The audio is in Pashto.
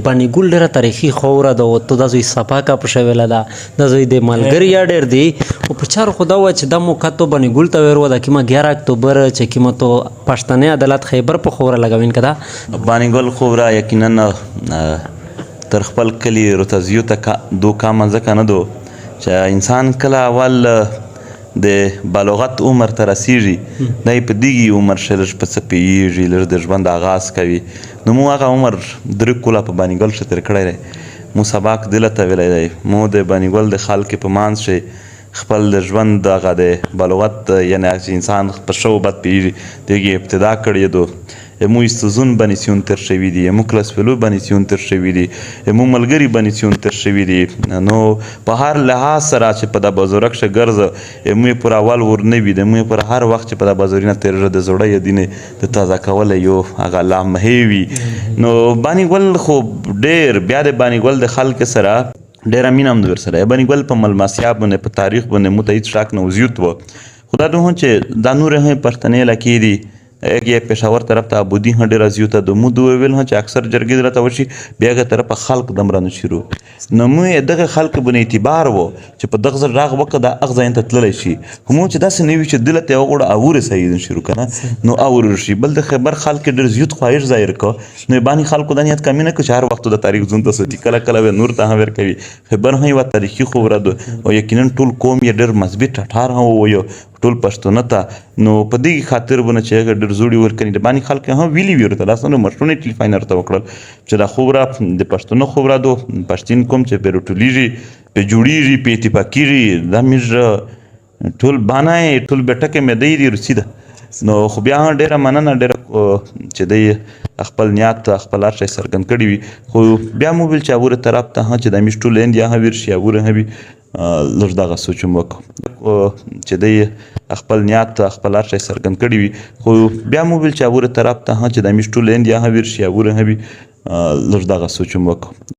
بانی ګل ډیره تاریخي خوره ده او ته دا زوی صفا کا په شویله ده، دا زوی د ملګری یا ډیر دی او په چار خدا و چې دا موقع تو بانی ګل ته ور و دا کیما 11 اکتوبر چې کیما تو پښتنې عدالت خیبر په خوره لګوین کدا. بانی ګل خوره یقینا تر خپل کلی رتزیو ته دو کامه ځکه نه دو چې انسان کله اول د بلوغت عمر ته رسیږي، دی په دغې عمر کښې لږ په څه پوهېږي، لږ د ژوند آغاز کوي. نو مو هغه عمر درې کله په بانی ګل کښې تېر کړی دی. مو سبق دلته ویلی دی. مو د بانی ګل د خلکو په منځ کښې خپل د ژوند هغه د بلوغت، یعنې چې انسان په ښه او بد پوهېږي، د هغې ابتدا کړې دو. مو استوزون باندې سیون تیر شوي دي، مو کلسفلو باندې سیون تیر شوي دي، مو ملګري باندې سیون تیر شوي دي. نو په هر لحاظ سره چې په دا بازار کښې ګرځه، مو یې پر اول ور نه وي، د مو یې پر هر وخت چې په دا بازاري نه تېرېږه د زړه یادینې د تازه کولی یو هغه لمحې وي. نو بانی ګل خو ډېر بیا د بانی ګل د خلکو سره ډېره مینه هم ورسره. بانی ګل په ملمسیا باندې، په تاریخ باندې مو ته هېڅ شک نه وزیوت و. خو دا دوه چې دا نورې هم پښتنې علاقې دي، یک یې پېښور طرف ته ابودي هم ډېره زیوته ده. مو دوی ویل هم چې اکثر جرګې درته وشي، بیا هغه طرفه خلق دمره نه شي رو. نو مو یې دغه خلق باندې اعتبار و چې په دغه ځل راغ وکړه دا هغه ځای ته تللی شي. خو مو چې داسې نه وي چې دلته یې وغواړه او ورسوي نه شي رو که نه، نو اور شي. بل د خیبر خلک یې ډېر زیات خواهش ظاهر کړ. نو یې باندې خلکو دا نیت کمې نه کړ چې هر وخت د تاریخ ځون ته ساتي، کله کله به نور ته هم ورکوي. خیبر هم یوه تاریخي خوره ده او یقینا ټول قوم یې ډېر مذهبي ټټار هم وویو ټول پښتونه ته. نو په دې خاطر باندې چې هغه ډېر زوړي ورکړي، د باندې خلک هم ویلي وي ورته، داسې نو مشرونه یې ټلیفون ورته وکړل چې دا خوره د پښتنو خوره دو، پښتین کوم چې پرې راټولېږي، پرې جوړېږي، پرې اتفاق کېږي، دا موږ ټول بانه یې ټول بیټکې مې دی دی روسي ده. نو خو بیا هم ډېره مننه، ډېره چې دی خپل نیت خپل هر شی څرګند کړي وي. خو بیا مو ویل چې هغه طرف ته هم چې د موږ ټول هند یا هم ویر شي، هغه هم وي، لږ دغه سوچ هم وکړو چې دی خپل نیت خپل هر شی څرګند کړي وي. خو بیا مو ویل چې هغه طرف ته هم چې د موږ ټول هند یا هم ویر شي، هغه هم وي، لږ دغه سوچ هم وکړو.